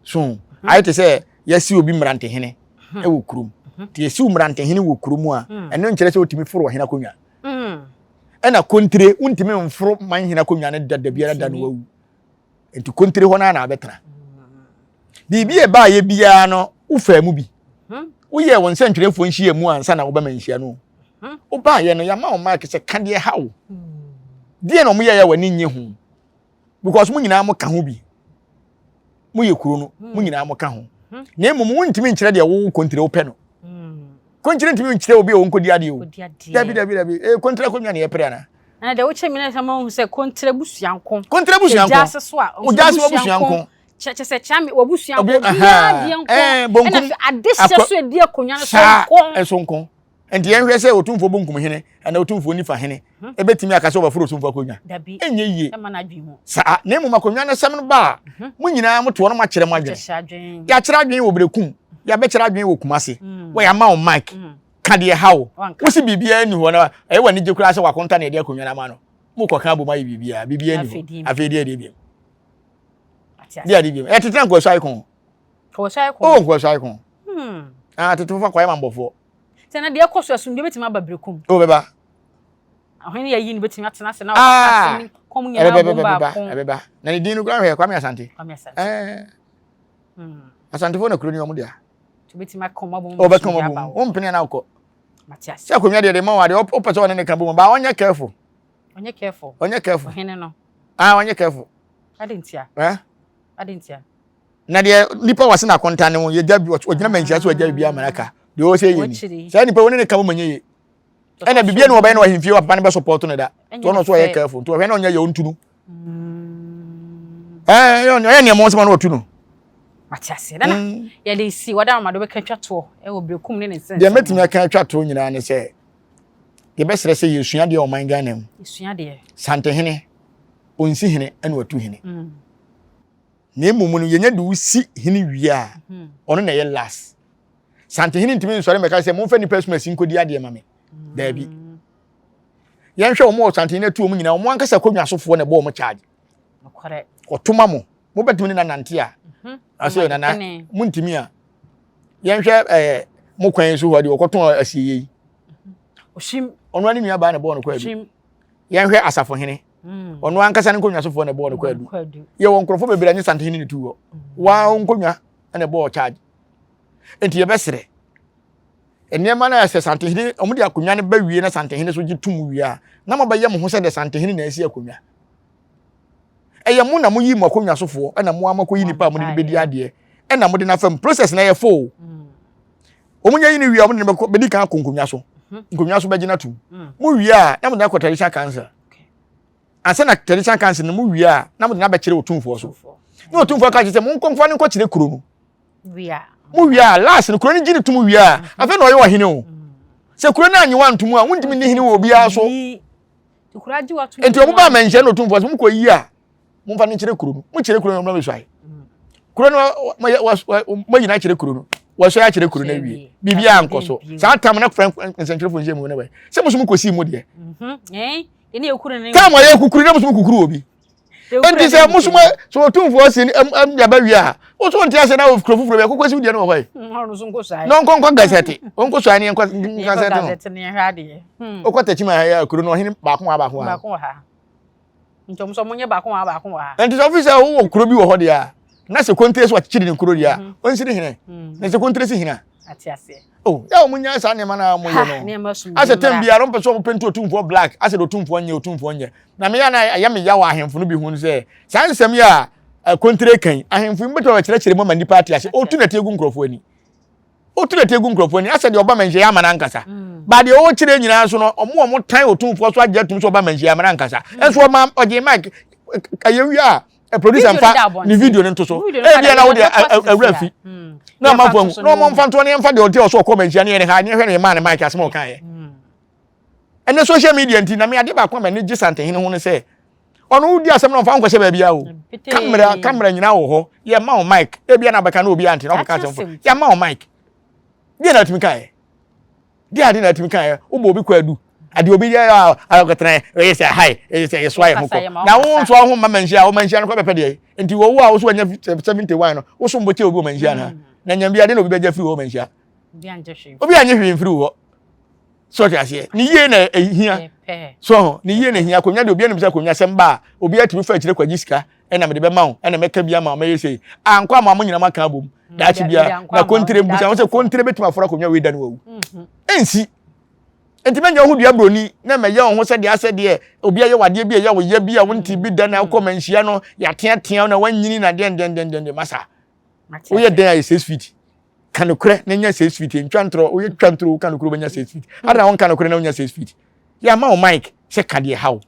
So ayɛ te sɛ yɛasi obi mmerantehene wɔ kurom. Nti yɛsi wo mmerantehene wɔ kurom a, ɛno nkyerɛ sɛ wotumi foro ɔhene akonnwa. Ɛna kontire, wontumi mforo man hene akonnwa no da da biara da no wawu. Nti kontire hɔ no ara na abɛtena. Biribi a ɛbaayɛ biara no, wofaa mu bi. Woyɛɛ wo nsɛntwerɛfoɔ nhyiamu ansa na wobɛma nhyia no. Wobaayɛ no, yɛama wo mic sɛ ka deɛ ɛha wo. Deɛ na wɔyɛeɛ a w'ani nnye ho. Because mo nyinaa mo ka ho bi. Mo yɛ kuro no, mo nyinaa mo ka ho. Na mmom wontumi nkyerɛ deɛ wo kontire wopɛ no. Kontire ntumi nkyerɛ obi a ɔnkɔdi adeɛ o. Dabi dabi dabi. Eh, kontire akonnwa na yɛpere anaa? Na deɛ wokyɛ mi na sɛ mahu sɛ kontire abusua nko. Kontire abusua nko. Gyaase so a. Gyaase abusua nko. Kyɛ sɛ kyɛ me wabusua nko. Obiara deɛ nko. Ɛna adehyɛ so edi akonnwa no so nko. Ɛso nko. Nti yɛnhwɛ sɛ Otumfoɔ Bonkum hene anaa Otumfoɔ Nifa hene ebetumi aka sɛ ɔbɛforo Otumfoɔ akonnwa. Ɛnyɛ yie. Saa, na mmom akonnwa no sɛm no ba a, mhm. mo nyinaa mo toɔ no moakyerɛ mo adwene. Yɛakyerɛ adwene wɔ Berekum, yɛabɛkyerɛ adwene wɔ Kumase. Mm. Wɔyɛ ama wo mic. Mm. Ka deɛ ha wo. Wosi biribiara nni hɔ na ɛyɛ w'ani gye koraa sɛ wakonta na yɛde akonnwa no ama no. Mokɔka abom ayɛ biribiara, biribiara nni hɔ. Afei deɛ deɛ biam. Deɛ adeɛ biam. Ɛtetena nkɔsɔ ayekɔn. Kɔsɔ ayekɔn. Oh, nkɔsɔ ayekɔn. Hmm. Ah, tete fofa kɔyɛ mambɔfoɔ. Sɛ na deɛ ɛkɔ so asomdwe bɛtumi aba berekum. O bɛba. Ɔhene yɛ yi no bɛtumi atena ase na ɔkasa ah! asɛm kɔm nyinaa bom baako. Ɛbɛba. Na ne din no koraa hwɛ Kwame Asante. Kwame Asante. Ɛɛ. Hmm. Asantefoɔ na kuro ni wɔn dea. Bɛtumi aka wɔn abom. O bɛka wɔn abom. Wɔn mpene na akɔ. Mate ase. Sɛ akonnwa deɛ de ma wɔn adeɛ ɔpɛ sɛ ɔne ne ka bom ba ɔnyɛ careful. Ɔnyɛ careful. Ɔnyɛ careful. Ɔhene no. Ah ɔnyɛ careful. Adi ntia. Eh? Adi ntia. Na deɛ nipa wɔ se na akonta ne ho yɛgya bi ɔgyina manhyia so ɔgya biribi ama no aka deɛ ɔwɔ sɛ yɛ ni saa nipa wɔne ne ka bom nyɛ yie ɛna biribi na ɔbɛyɛ no ahemfie wɔ papa no bɛ support no da nti ɔno nso ɔyɛ careful nti ɔhwɛ na ɔnyɛ yɛ ɔntu no ɛɛ ɔyɛ nneɛma ɔsɛm na ɔtu no. Mate aseɛ nana mm. yɛde si wɔda mama de wobɛka twa toɔ ɛwɔ berekum ne ne nsɛnsɛm deɛ mɛtumi aka atwa toɔ nyinaa ne sɛ yɛbɛsrɛ sɛ yɛsua deɛ ɔman Ghana mu yɛsua deɛ santehene ɔnsi hene ɛna watu hene mm. Na mmom no yɛnya de wo si hene wie a mhm. ɔno na ɛyɛ last santehene ntumi nsɔre mmɛka sɛ momfa nnipa asumasi nkɔdi adeɛ ma me mm. daabi yɛnhwɛ wɔn wɔ santehene atu wɔn nyinaa wɔn ankasa kɔnwa sofoɔ na ɛbɔ wɔn charge ɔtoma mo mobɛtumi ne nanante a mhm. asɛ nana montumi a yɛnhwɛ ɛɛ mo kwan so hɔ deɛ wɔkɔtɔn asieie yi mhm. ɔno ne nuabaa na ɛbɔɔ no kwaadu yɛnhwɛ asafohene mm. ɔno ankasa ne nkonnwa sofoɔ na ɛbɔɔ no kwaadu yɛwɔ nkurɔfoɔ bebree nye santehene ne tu hɔ mm. waa nkonnwa na ɛbɔɔ charge nti yɛbɛsrɛ nneɛma no a sɛ santehene wɔn de akonnwa no ba wie na santehene so gye tum wie a na mo bɛyɛ mo ho sɛ de santehene na asi akonnwa ɛyɛ mo na mo yi mo akonnwa sofoɔ ɛna mo ama kɔ yi nipa a mo de bɛdi adeɛ ɛna mo de n'afam process na ɛyɛ fo mm. Wɔn nyɛ yi ne wie a wɔn de no bɛkɔ bɛdi kan akɔ nkonnwa so. Mhm. Nkonnwa so bɛgyina tum. Mm. Mo wie a na mo de akɔ traditional council. Ansa na traditional council no mo wie a na mo de no abɛkyerɛ otumfoɔ so. Na otumfoɔ ka kyerɛ sɛ mo nkɔ nfa no nkɔkyerɛ kuro no. Mo wie a last no kuro no gye ne tum wie a mhm. afei na ɔyɛ ɔhene o. Mm. Sɛ kuro no anyi wa ntom a wontumi nni hene wɔ obiara so. Nti wɔn ba amanhyia na otumfoɔ so mo kɔ yi a momfa no nkyerɛ kuro no. Mo kyerɛ kuro no mo bɛsuae. Kuro no moayi no akyerɛ kuro no. Wɔsɔre akyerɛ kuro no awie. Biribiara nkɔ so. Saa tam na frɛ nsɛntwerɛfoɔ nhyɛ mu ne wɛ. Sɛ mo so mo kɔsii mu deɛ. Tam a yɛkukuru na mo so mo kukuru obi. Enti sɛ mo so mo sɛ otumfoɔ si ɛm de aba wie a, wo so nte ase na wɔ kuro foforɔ bi akokɔ si deɛ no wɔ hɔ yi. Na ɔnkɔ nkɔ gazette. Ɔnkɔ so ani nkɔ gazette no. Ɔkɔ tɛkyima ha kuro no ɔhene baako wɔ ha baako wɔ ha. Nti ɔmo sɛ ɔmo nyɛ baako wɔ ha baako wɔ ha. Nti sɛ ɔfi sɛ wowɔ kuro bi wɔ hɔ deɛ a na sɛ kontere so wakyekyere ne kuro deɛ a mhm. ɔnsi ne hene mm. na sɛ kontere si hene a. Ate aseɛ. Oh, yɛ ɔmo nya saa nneɛma na ɔmo yɛ no. Asɛ tɛm biara ɔmo pɛ sɛ ɔmo pɛnti otumfoɔ black asɛ de otumfoɔ nyɛ otumfoɔ nyɛ. Na meyɛ na ɛyɛ me ya wɔ ahemfo no bi ho sɛ saa nsɛm yi a kontere kan ahemfo yi mbɛtɔ bɛkyerɛkyerɛ mu ama nnipa ate ase otu na te egu nkurɔfoɔ ani. Wotu dɛte gu nkurɔfoɔ ani asɛ deɛ ɔba manhyia ama no ankasa. Mm. Ba deɛ ɔkyerɛ nyinaa nso no, ɔmo a ɔmo tan otumfoɔ so agye atum sɛ ɔba manhyia ama no ankasa. Nso mm. ɔma ɔgye mic ɛyɛ wie a producer nfa ne video no nto so. Ebi na wo deɛ awura fi. Mm. Na ɔmanfoɔ ahu. Na ɔmo nfa ntoɔ ne yɛmfa deɛ ɔte ɔso ɔkɔ manhyia ne yɛ ne ha ne yɛhwɛ ne yɛ maa ne mic asɛm a ɔka yɛ. Ɛnɛ social media nti na me ade baako a m'ani gye Santehene ho ne sɛ ɔno wodi asɛm na ɔmfa nkɔhyɛ baabi a o kamera kamera nyinaa wɔ hɔ yɛ ma wo mic ebi na abɛka na obi ante na ɔkɔka asɛm fo yɛ ma wo mic deɛ na atumi kaeɛ deɛ ade na atumi kaeɛ wobɔ obi kɔ adu ade obi yɛ a akɔtena ɛyɛ sɛ hai ɛyɛ sɛ yɛsoa yɛ ho kɔ na wo nso ho mma manhyia wo manhyia no kɔ bɛpɛ deɛ nti wɔwo a wo so wanya 71 no wo so mbɔkyɛ obi wɔ manhyia no na nyam bi ade na obi bɛgya firi wɔ manhyia obi anye hwee mfiri wɔ so ɔte aseɛ ne yie na ehia so ho ne yie na ehia akonnwa de obi anim sɛ akonnwa sɛm ba a obi atumi fa akyire kwagye sika ɛna mede bɛma wo ɛna mɛka bi ama wo mɛyɛ sei ankɔ ama mo nyina mo aka abom mm, daakye bia na kontire mbusa wo sɛ kontire bɛtumi aforo akonnwa wei da no wawu mm-hmm. ɛnsi nti mɛnyɛ wo ho dua buroni na mɛyɛ wo ho sɛdeɛ asɛ deɛ obi ayɛ wadeɛ bi ɛyɛ wo yɛ bi a wonte bi da na wokɔ manhyia no yɛateatea na wanyini na deɛ deɛ deɛ masa woyɛ dɛn ayɛ 6 feet ka nokorɛ na nya 6 feet ntwa ntorɔ woyɛ twa ntorɔ woka nokorɛ wobɛnya 6 feet hmm. ada wonka nokorɛ na wonya 6 feet yɛ ama wo mic sɛ ka deɛ haw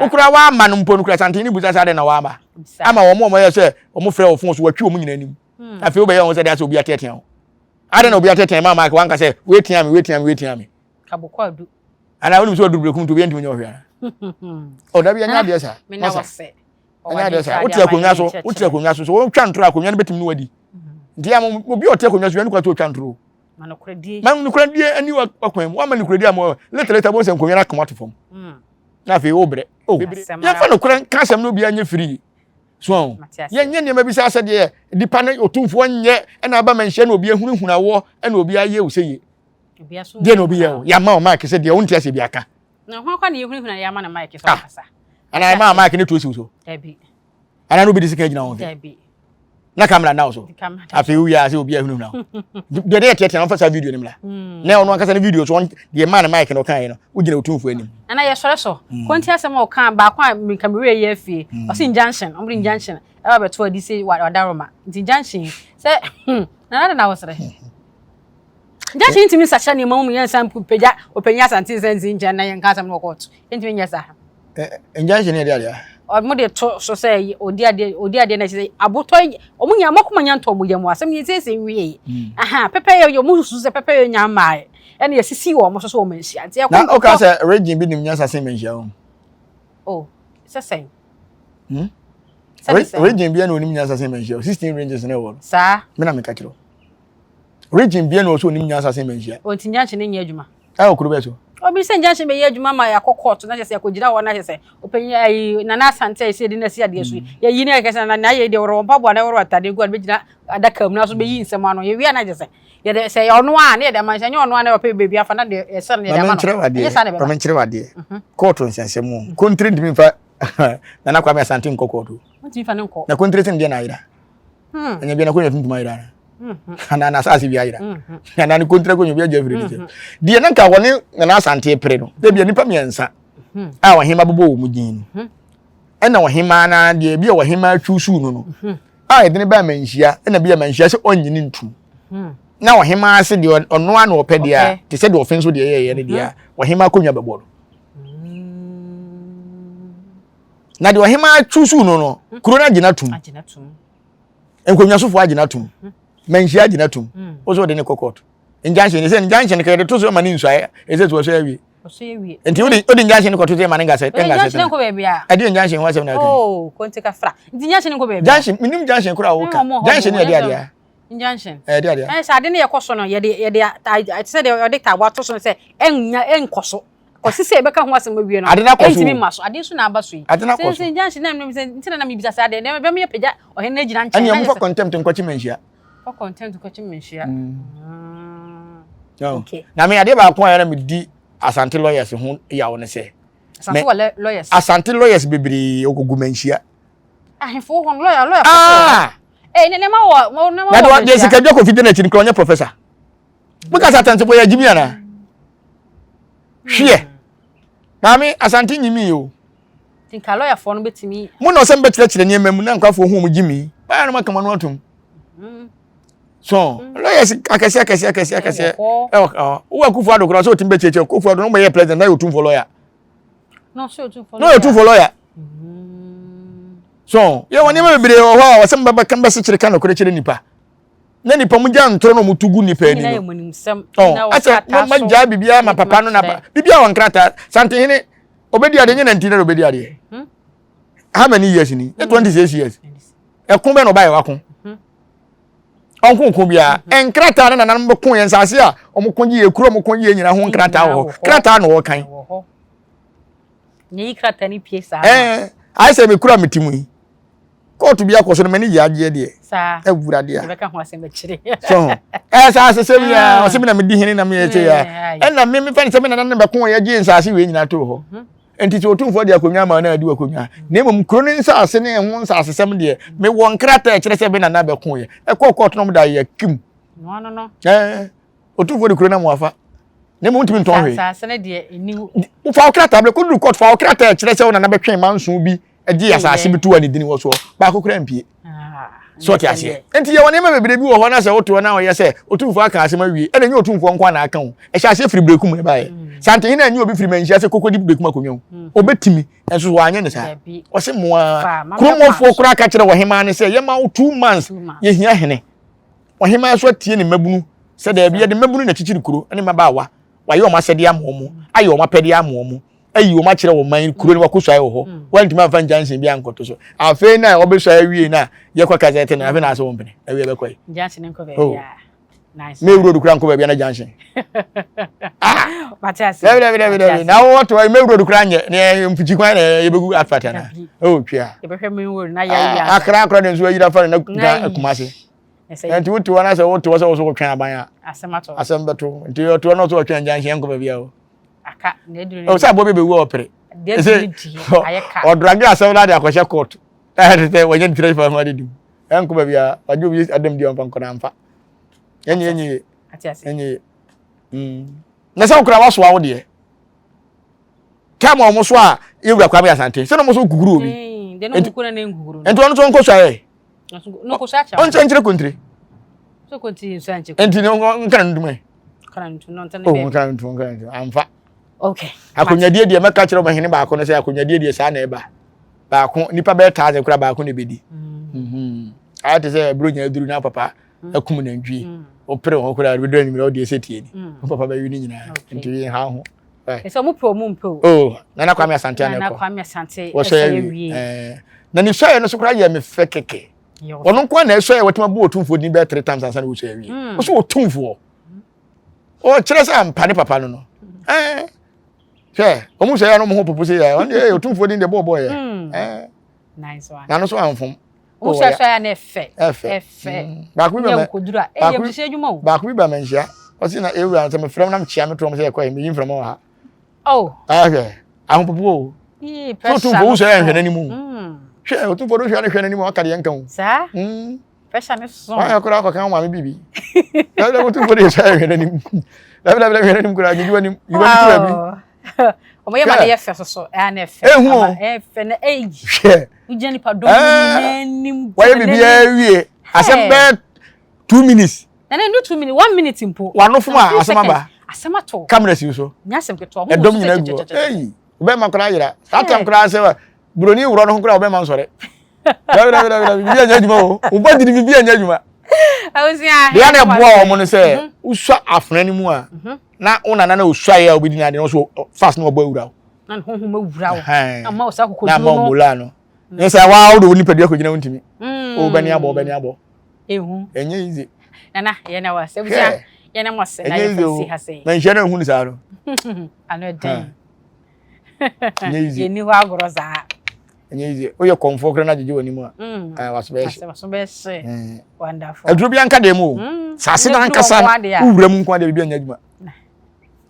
wokora woama no mpo no kora santene ne busa sɛ adɛn na woama ama wɔn a wɔyɛ sɛ wɔn frɛ wɔ fon so wɔatwi wɔn nyinaa anim hmm. afei wobɛyɛ wɔn sɛ deɛ asɛ obi ateatea wo adɛn na obi ateatea ma mic wanka sɛ wetia me wetia me wetia me anaa wonim sɛ ɔduru berekum nti obi antumi nyɛ ɔhwɛ ana ɔda bi ɛnyɛ adeɛ saa ɛnyɛ adeɛ saa wote akonnwa so wote akonnwa so so wotwa ntoro akonnwa no bɛtumi ne wadi mm-hmm. nti ama obi a ɔte akonnwa so yɛn nokora to otwa ntoro ma nokoradie ma nokoradie ani wakwan mu wama nokoradie ama later later bɔ sɛ nkonnwa no akoma to fam mm. na afei wo brɛ o oh, yɛmfa nokorɛ nka asɛm no obiara nyɛ firi so yɛnyɛ nneɛma bi sɛ asɛ deɛ nipa no otumfoɔ nyɛ ɛna aba ma nhyɛ na obi ahunahuna wɔ ɛna obi ayɛ wo sɛ yie deɛ na obi yɛ o yɛama wo maake sɛ deɛ wonte aseɛ bi aka Na ho akwa na yɛhunahuna yɛ ama no mic sɛ ɔkasa. Anaa ɛma mic ne tuo siw so. Dabi. Anaa no bi de sika gyina wɔn Dabi. Na kamera na so. Afei wowie a sɛ obi ahunahuna wo. Deɛ deɛ teatea wɔmfa saa video no mmra. Hmm. Na ɔno ankasa ne video so deɛ maa no mic na ɔkaeɛ no wogyina otumfoɔ anim. Nana yɛsɔre so. Hmm. Konti asɛm a ɔka baako a menka me werɛ yɛ afie. Hmm. Ɔse injunction, ɔmo de injunction ɛba bɛto adi sɛ wadaroma. Nti injunction sɛ hmm nana de na wosere. Nkyɛ ntumi nsakyera nneɛma mu yɛn nsa mpagya ɔpanyin Asante nsa nsi nkyɛn na yɛnka asɛm no wɔ kɔɔto. Yɛntumi nyɛ saa. Injunction yɛ de adeɛ. Wɔn de to so sɛ odi adeɛ odi adeɛ na kyerɛ abotɔ wɔn nyinaa wɔn akoma nya ntɔ wɔn yam asɛm yɛn siesie nwie. Hmm. Aha pɛpɛ yɛ wɔn susu sɛ pɛpɛ yɛ nya mmaa ɛna yɛsisi wɔn so so wɔn nhyia. Nti ɛkɔ. Na ɔka sɛ region bi nim nyansa sen manhyia wɔn. Oh sɛ sɛn. Hmm? Region bi na onim nyansa sen manhyia 16 regions na ɛwɔ no. Saa. Me na meka kyerɛ Region bia na ɔsɛ onim nyansa sen manhyia. Ɔnti nyanhyɛ no nyɛ adwuma. Ɛwɔ kuro bɛɛ so. Obi sɛ nyanhyɛ bɛyɛ adwuma ma yɛakɔ court na kyɛ sɛ yɛakɔgyina hɔ na kyɛ sɛ ɔpanyin ayi Nana Asante a yɛsɛ yɛde no asi adeɛ so yi mm. yɛyi no yɛkɛ sɛ nana ayɛ deɛ wɔrɔ mpaboa na wɔrɔ atade gu a bɛgyina adaka mu na so bɛyi nsɛm ano yɛwie a na kyɛ sɛ yɛde sɛ ɛyɛ ɔno a na yɛde ama sɛ ɛnyɛ ɔno a na ɔpɛ baabi afa na deɛ yɛsɛ no yɛde ama no ɛnyɛ saa na ɛbɛba. Maame nkyerɛ wadeɛ mhm. kóòtù nsɛnsɛm mu kontiri ntumi nfa Nana Kwame Asante nkɔ kóòtù. Ntumi fa ne nkɔ. Na kontiri sɛ ne deɛ na ayera. Hmm. Ɛnyɛ bia na kɔnya tuntum ayera ana hmm. anaa n'asase bi ayera hmm. anaa ne kontira kɔnya obi agya afiri ne nsam deɛ na nka wɔne Nana Asante pere no ebia nipa mmiɛnsa a ɔhema bobɔ wɔn din no ɛna ɔhema na deɛ bi a ɔhema atwiw suu no no a yɛde ne ba amanhyia ɛna bi amanhyia sɛ ɔnyi ne ntum na ɔhema ase deɛ ɔno ano ɔpɛ deɛ a te sɛ deɛ ɔfe nso deɛ yɛyɛ no deɛ a ɔhema akonnwa bɛbɔ no na deɛ ɔhemaa tusu no no kuro no agyina tum nkonnwasofoɔ agyina tum manhyia agyina tum wo sɛ ɔde ne kɔ court injunction sɛ injunction kɛyɛ de to so ma ne nsuaeɛ ɛsɛ sɛ wɔsɔ awie. Nti wode wode injunction no kɔto sɛ ma ne nkasɛ nkasɛ. Injunction nkɔ baabi a. Ɛde injunction ho asɛm na ɛka. Oh, konti kafra. Nti injunction nkɔ baabi. Junction menim junction koraa woka. Junction yɛ de adeɛ. Injunction. Ɛyɛ de adeɛ. Ɛyɛ sɛ ade no yɛkɔ so no yɛde yɛde ɛte sɛ deɛ yɛde taabo ato so no sɛ ɛnya ɛnkɔ so. Kɔsi sɛ yɛbɛka ho asɛm awie no. Ade no akɔ so. Ɛntumi mma so. Ade nso na aba so yi. Ade no akɔ so. Sɛ injunction na nti na na mebisa sɛ adeɛ nneɛma bɛma yɛpagya ɔhene no agyina nkyɛn. Ɛnea momfa contempt nkɔkye manhyia. Fa contempt nkɔkye manhyia. Okay. Na me adeɛ baako a na medi Asante lawyers ho yaw ne sɛ. Asante wɔ lawyers. Asante lawyers bebree ɔkɔgu manhyia. Ahemfo hɔ no lawyer lawyer. Ah. Eh ne nneɛma wɔ nneɛma wɔ. Na deɛ sika dwa kofi de n'akyi no kura ɔnyɛ professor. Mo kasa atɛntefo yɛ gyimi ana? Hweɛ. Maame Asante nyimi o. Nka lɔyafoɔ no bɛtumi. Mo na ɔsɛ mbɛkyerɛkyerɛ nneɛma mu na nkurɔfoɔ hu wɔn gyimi. Báyà no ma kama no atom. Mm. So lawyers akɛseɛ akɛseɛ akɛseɛ akɛseɛ. Ɛwɔ hɔ. Wowɔ Akufo Addo koraa sɛ ɔtumi bɛkyerɛkyerɛ Akufo Addo no bɛyɛ president na yɛ otumfoɔ lawyer. Na ɔsɛ otumfoɔ lawyer. Na ɔyɛ otumfoɔ lawyer. So yɛ wɔ nneɛma bebree wɔ hɔ a wɔsɛ mbɛbɛka mbɛsekyere ka nokorɛ kyerɛ nipa. Na nipa mu gya ntoro na wɔn to gu nipa ani no. Ɔ asɛ mo ma gya biribiara ma papa no na biribiara wɔ nkrataa Santehene obedi adeɛ nyɛ nanti na obedi adeɛ. Hmm? How many years ni? 26 years. Ɛko bɛ na ɔba yɛ wako. Ɔnko nko biara. Nkrataa ne nananom bɛko yɛn nsaase a wɔn ko gye yɛ kuro wɔn ko gye yɛ nyinaa ho nkrataa wɔ hɔ. Krataa na wɔkan. Nyi krataa ni pie saa. Ɛɛ ayɛ sɛ mekura me ti mu yi. Kóòtù bi akɔ so no m'ani gye adeɛ deɛ. Saa. Awurade a. Yɛbɛka ho asɛm akyire. So ɛɛ saa asesɛm yi a ɔsɛ mi na medi hene na meyɛ kyɛ yi a ɛna me mefa ne sɛ me nana ne bɛko yɛ gye nsaase wei nyinaa too hɔ. Nti sɛ otumfoɔ de akonnwa ama na adi akonnwa na mmom kuro no nsaase ne ɛho nsaasesɛm deɛ mewɔ nkrataa ɛkyerɛ sɛ me nana bɛko yɛ ɛkɔɔ kɔɔto no da yɛ kim. Ɛɛ otumfoɔ de kuro no ama wafa na mmom ntumi ntɔn hwee. Nsaase no deɛ ɛni. Fa wo krataa bɛ kɔduru kɔɔto fa wo krataa ɛkyerɛ sɛ wo nana bɛtwɛn manso bi gye asase bi to a ne dini wɔ soɔ baako koraa mpie so ɔte aseɛ nti yɛwɔ nneɛma bebree bi wɔ hɔ na sɛ wote hɔ na ɔyɛ sɛ otumfoɔ aka asɛm awie ɛna ɛnyɛ otumfoɔ nko na aka ho ɛhyɛ aseɛ firi berekum na ɛbaeɛ mm. santehene anyi obi firi manhyia sɛ kɔkɔdi berekum akonnwa mu mm. obɛtumi nso wanyɛ ne saa ɔse mmoa kuromɔfoɔ koraa ka kyerɛ ɔhemaa ne sɛ yɛma wo 2 months yɛhia hene ɔhemaa so atie ne mmabunu sɛ daabi yɛde mmabunu na kyikyiri kuro ne mmabaawa wayɛ wɔn asɛdeɛ ama wɔn ayɛ wɔn apɛdeɛ ama wɔn ayi wɔn akyerɛ wɔn man kuro no wakɔ suae wɔ hɔ mm. wɔntumi amfa nkyɛnse bi ankɔto so afei na wɔbɛsuae awie na yɛkɔ kasa ɛte na afei na asɛ wɔn mpene awie bɛkɔ yi junction nkɔ baabi oh. a nice may road kura nkɔ baabi na junction ah mate ase dabi dabi dabi dabi na wɔwɔ to may road kura nyɛ ne mfikyi kwan na yɛbɛgu asphalt ana oh twia yɛbɛhwɛ main road na yɛayɛ ah, akra akra de nso ayira fa na kumase nti wote hɔ na sɛ wote hɔ sɛ wo so wotwɛn aban a asɛm bɛto nti ɔte hɔ na ɔsɛ ɔtwɛn junction nkɔ baabi a o aka na aduru ne sɛ aboɔ bi bɛwu a ɔpere ɛsɛ ɔdrage asɛm no ade akɔhyɛ court ɛte sɛ wɔnyɛ ne tiri fa ho ade dim ɛnkɔ baabi a wagye obi adam di ɔmfa nkɔ na amfa ɛnyɛ ɛnyɛ yɛ ɛnyɛ yɛ mm. Na sɛ wokora wasoa wo deɛ time a wɔn so a yɛwura Kwame Asante sɛ na wɔn so kukuru obi nti ɔno nso nkɔ suayɛ ɔnkyɛ nkyerɛ kontire nti nka no ntoma yi nka no ntoma nka no ntoma amfa akonnwadie deɛ mɛka kyerɛ ɔmahene baako no sɛ akonnwadie deɛ saa na ɛba baako nipa bɛyɛ taase koraa baako na ɛbɛdi mm. mhm. ayɛ te sɛ aburo nya aduru na papa mm. akum nantwie wopere mm. ho koraa bɛduru anwummerɛ wode ɛsɛ tie ni wo papa bɛwe no nyinaa nti yɛnha ho ɛsɛ ɔmo pɛ ɔmo mpɛ o. Oh, Nana Kwame Asante anɛ kɔ. Nana Kwame Asante wɔsɔ awie. Ɛɛ na ne sɔyɛ no so koraa yɛ me fɛ kɛkɛ. Ɔno nko na ɛsɔyɛ wɔtuma bu otumfoɔ din bɛyɛ three times ansa na wɔsɔ awie. Wɔsɔ hmm. otumfoɔ. Ɔkyerɛ sɛ ampa ne papa no no. Ɛɛ hwɛ wɔn sɔyɛ no wɔn ho popo sɛ yɛ wɔn deɛ otumfoɔ din deɛ bɔɔ bɔɔ yɛ. Hmm. Ɛɛ nice one. Na no so amfom. Wo sɛ sɛ ya na ɛfɛ. Ɛfɛ. Ɛfɛ. Mm. Baako bi ba mɛ. Ɛyɛ nhyehyɛ adwuma o. Baako bi ba mɛ nhyia. Ɔsi na ewura sɛ mefrɛ mu na mekyia me toɔ sɛ yɛkɔ yɛ meyi mframa wɔ ha. Oh. Ahwɛ ahopopo o. Yee pressure. So otumfo wo sɛ ɛhwɛ n'anim o. Mm. Hwɛ otumfo do hwɛ ne hwɛ n'anim ɔka deɛ nka o. Saa. Mm. Pressure ne so. Wayɛ koraa akɔka wo maame biribi. Dabi dabi otumfo de sɛ ɛhwɛ n'anim. Dabi dabi hwɛ n'anim koraa gyegye w'anim. Yi w'ani to baabi. Ɔmo yɛ ma ne yɛ fɛ soso ɛyɛ na ɛfɛ. Ehu o. Ɛfɛ na ɛyi. Hwɛ. Wogyina nipa dɔm n'anim. Wɔyɛ biribiara wie. Asɛm bɛɛ 2 minutes. Na ne nu 2 minutes 1 minute mpo. Wano fom a asɛm aba. Asɛm ato. Camera si so. Nyɛ asɛm ketewa. Ɛdɔm nyinaa gu hɔ. Eyi. Wobɛma koraa yera. Saa tam koraa sɛ buroni worɔ no ho koraa wobɛma nsɔre. Dabi dabi dabi dabi biribi anyɛ adwuma o. Wo bɔ diri biribi anyɛ adwuma. Deɛ na ɛboa wɔn no sɛ wosua afena no mu a na wo nana na osuaeɛ a wobɛdi n'adeɛ no so fast na wɔbɔ awura wo. Na ne honhom awura wo. Na ama wo saa kokoduro no. Na ama wo mola no. Ne sɛ waa wode wo nipadua kɔgyina wo ntumi. Wobɛne abɔ wobɛne abɔ. Ehu. Ɛnyɛ easy. Nana yɛn na wɔ sɛ abusua yɛn na mo ase na yɛ fɛ si ha sɛ. Na nhyia na ehunu saa no. Ano ɛdɛn. Ɛnyɛ easy. Yɛnni hɔ agorɔ saa. Ɛnyɛ easy. Woyɛ kɔmfoɔ koraa na agyegye w'anim a. Mm. Eh, waso bɛyɛ hye. Waso bɛyɛ hye. Mm. Wonderful. Aduro bi anka deɛ mu o. Mm. Saase no ankasa wowura mu nko adeɛ biribi anyɛ adwuma.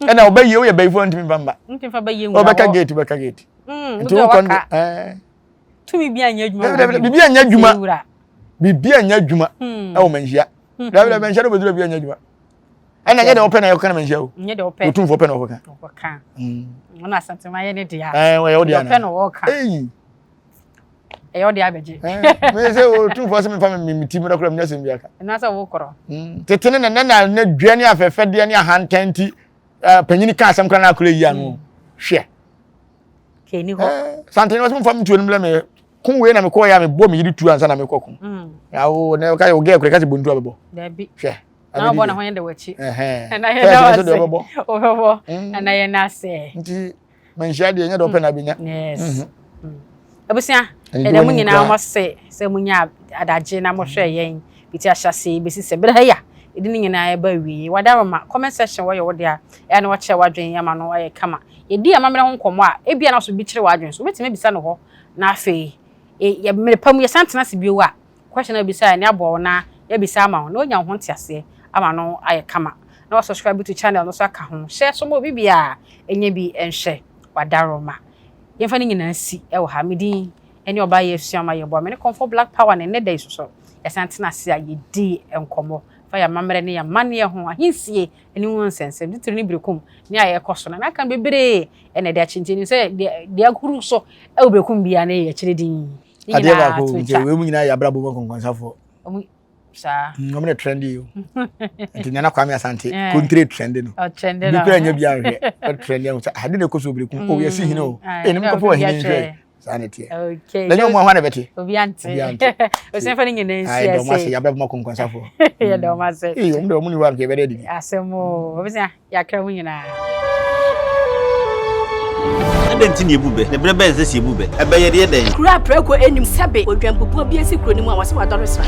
Ɛna wobɛyie woyɛ bayifoɔ ntumi mfa mba. Ntumi mfa bɛyie nwura hɔ. Wobɛka gate wobɛka gate. Nti wokɔ no ɛɛ. Tumi bi anyɛ adwuma. Biribi anyɛ adwuma. Biribi anyɛ adwuma ɛwɔ manhyia. Dabi dabi manhyia no bɛduru bi anyɛ adwuma. Ɛna nyɛ deɛ wɔpɛ na yɛkɔka na manhyia o. Nyɛ deɛ wɔpɛ. Otumfoɔ pɛ na wɔkɔka. Wɔkɔka. Ɔno Asantema yɛ ne dea. Ɛɛ wɔyɛ wo dea na. Wɔpɛ na wɔka. Eyi. Ɛyɛ wo dea abɛgye. Ɛɛ me sɛ otumfoɔ sɛ mefa me ti mu na kora menya asɛm bi aka. Ɛna sɛ wokorɔ. Tete ne nɛnɛ na ne dua ne afɛfɛdeɛ ne ahantan nti panyini ka asɛm kora na akora yi ano. Hwɛ. Kɛni hɔ. Santene wɔsɛ mefa me tuo no mlɛ me ko wei na mekɔɔ yɛ a mebɔ me yere tuo ansa na mekɔ ko. Awo na ka wo gɛ kora ka sɛ bontu abɛbɔ. Dabi. Hwɛ. Na ɔbɔ ne ho yɛ de w'akyi. Ɛna yɛ na ase. Wobɛbɔ. Ɛna yɛ na ase. Nti manhyia deɛ nyɛ deɛ ɔpɛ na abɛnya. Yes. Abusua, ɛda mu nyinaa mo se sɛ munya adagye na mohwɛ yɛn biti ahyɛse bɛsi sɛ berɛ ha yi a ɛdi ne nyinaa ɛba awie. Wadaroma comment section wɔyɛ wo dea ɛa na wakyerɛ w'adwene ama no ayɛ kama. Yɛdi amammerɛ ho nkɔmmɔ a ebia na so bi kyerɛ w'adwene so wobɛtumi abisa no hɔ na afei mmerɛ pa mu yɛsan tena ase bio a Question a wobisa ne aboa wo na yɛabisa ama wo na woanya wo ho nteaseɛ ama no ayɛ kama. Na wa subscribe to channel no so aka ho. Share so ma obi biara ɛnya bi nhwɛ. Wadaroma. Yɛmfa ne nyinaa nsi wɔ ha. Me din ne Ɔbaa Yɛasua Ma Yɛboa. Me ne Kɔmfɔ Black Power na ɛnnɛ da yi so so yɛsan tena ase a yɛdi nkɔmmɔ fa yɛn amammerɛ ne yɛn amanneɛ ho, ahensie ne ho nsɛnsɛm, titiri ne berekum ne a ɛrekɔ so no. Na aka no bebree na ɛde akyi nti yɛnim sɛ deɛ ahuru so wɔ berekum biara no yɛ akyire din. Adeɛ baako nti wei mu nyinaa yɛ abrabɔ mu akɔnkɔnsafoɔ. Saa. Wɔn na trend yi o. Nti Nana Kwame Asante eh. kontire trend no. Ɔtrend no. Bi kura nya bi ahwɛ. Ɔtrend yɛn sɛ ade na ɛkɔ so obiri kun. O yɛsi hene o. Ɛnum kɔpɔ wɔ hene nhwɛ. Saa na ɛteɛ. Okay. Na nyɛ ɔmo ahwa na ɛbɛte. Obi ante. Obi ante. Osuafo no nyinaa nsi ase. Yɛda ɔmo ase yɛabrabɔ mu akɔnkɔnsafoɔ. Yɛda ɔmo ase. Ee ɔmo de ɔmo ni hɔ a nka yɛbɛda adidi. Asɛm o. Obi sɛ Yɛakra mo nyinaa. Adɛn nti na yɛbu bɛ? Na berɛ bɛn na ɛsɛ sɛ yɛbu bɛ? Ɛbɛ yɛde yɛ dɛn? Kuro a prako nnim sɛbe odwanbubuo bi asi kuro no mu a wɔse wadɔre sra.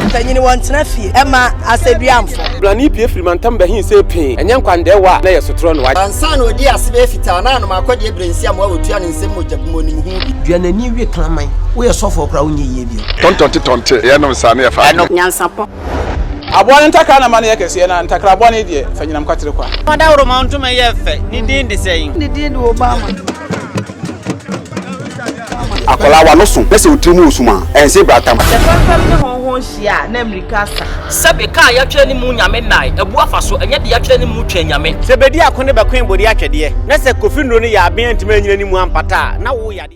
Mpanyini wɔntena fie ɛma asɛduamfo. Blani pue firi mantam bɛhee see pee, ɛnyɛ nkwandɛɛwa a na ɛyɛ sotorɔ na wagye. Ansa na ɔdii ase bɛyɛ fitaa na anom akɔdeɛ berɛ nsi amoa wɔtua ne nsam mogya bi mu ɔnim ho bi. Dua n'ani we kraman. Woyɛ sɔfoɔ koraa wonyɛ yie bio. Tɔntɔnte tɔnte yɛnom saa ne yɛfa adwene. Nyansapɔ. Aboa no ntakra na ma no yɛ kɛseɛ, na ntakra bɔne deɛ, fa nyinam kwatere kwa. Ɔdawuroma ntoma yɛ fɛ, ne din de sɛn? Ne din de Obama. Akwadaa w'ano so na sɛ wo tiri mu wɔ sum a, ɛnse bratam. Sɛ fɛmfɛm ne hɔnhɔn hyia a, na mmirika asa. Sɛbe ka a yɛatwerɛ ne mu Nyame nnae, abu afa so, ɛnyɛ deɛ yɛatwerɛ ne mu Twɛn Nyame. Sɛ bedi ako ne bɛkoe bode atwɛdeɛ, na sɛ Kofi nnuro no yɛ aben antumi anyina ne mu ampata a, na wo yadeɛ.